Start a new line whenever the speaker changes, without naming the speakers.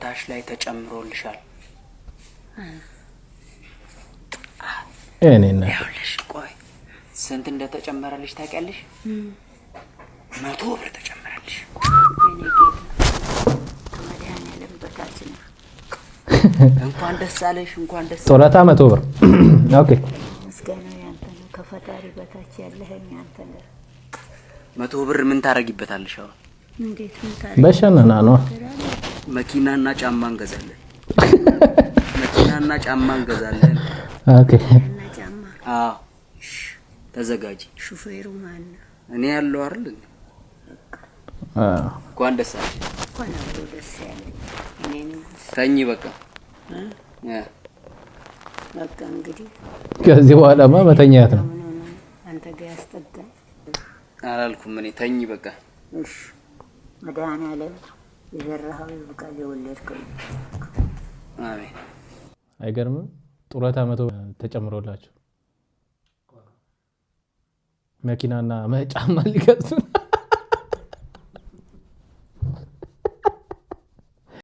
ጡረታሽ ላይ ተጨምሮልሻል።
እኔ እናት።
ይኸውልሽ፣ ቆይ፣ ስንት እንደተጨመረልሽ ታውቂያለሽ? 100 ብር ተጨመረልሽ።
የኔ ጌታ፣ ከመድኃኒዓለም በታች ነህ።
እንኳን ደስ አለሽ፣ እንኳን ደስ
ጡረታ 100 ብር፣ okay።
ምስጋናው ያንተ ነው። ከፈጣሪ በታች ያለኸኝ አንተ ነህ።
100 ብር ምን ታረጊበታለሽ አሁን?
እንዴት ምን
በሸነና ነው።
መኪናና ጫማ እንገዛለን። መኪናና ጫማ እንገዛለን።
Okay።
እና ጫማ።
አዎ፣ ተዘጋጂ።
ሹፌሩ ማን ነው?
እኔ ያለው አይደል? እንኳን ደስ አለሽ።
እንኳን አብሮ ደስ ያለኝ እኔ ንጉስ።
ተኝ በቃ። እ
በቃ እንግዲህ።
ከዚህ በኋላማ መተኛት ነው።
ምን ሆነ አንተ ጋር ያስጠጋል።
አላልኩም እኔ፣ ተኝ በቃ።
እሺ፣ መድኃኒዓለም የዘራኸው ይብቃል፣ የወለድከው ይብቃል።
አሜን።
አይገርምም? ጡረታ 100 ተጨምሮላቸው መኪናና ጫማ ሊገዙ።